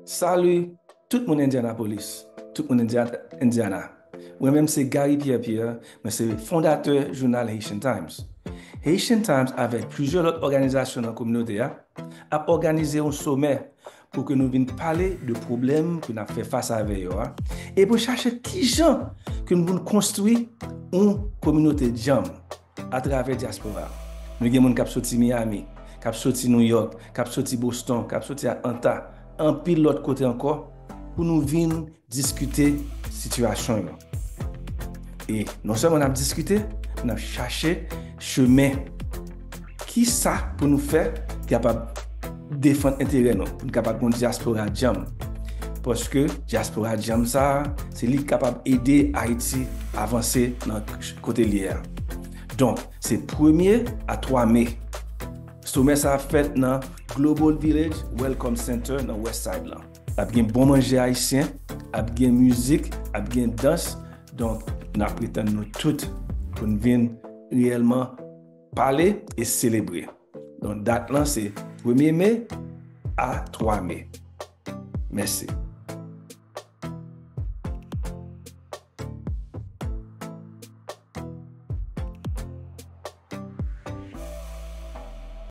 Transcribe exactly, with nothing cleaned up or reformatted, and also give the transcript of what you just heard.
Salut tout moun Indianapolis, tout moun Indiana. Mwen menm se Gary Pierre Pierre, mwen se fondatè jounal Haitian Times. Haitian Times avèk plizyè lòt òganizasyon nan kominote a ap òganize yon somè pou ke nou vin pale de pwoblèm ke n ap fè fas avè yo a, e pou chache kijan ke nou pou konstwi yon kominote djanm atravè dyaspora. Nou gen moun k ap soti Miami, k ap soti New York, k ap soti Boston, k ap soti Atlanta, anpil lòt kote ankò, pou nou vin diskite sitiyasyon yo. E non sèlman n ap diskite, n ap chache chemen ki sa pou nou fè ki kapab defann enterè nou, pou nou kapab gen dyaspora djanm. Paske dyaspora djanm sa a, se li ki kapab ede Ayiti avanse nan kote l ye a. Donk, se premye a twa me. Somè sa a fèt nan Global Village Welcome Center nan West Side lan. Ap gen bon manje ayisyen, ap gen mizik, ap gen dans. Donk, n ap retann nou tout pou n vin reyèlman pale e selebre. Donk, dat lan se premye me a twa me. Mèsi.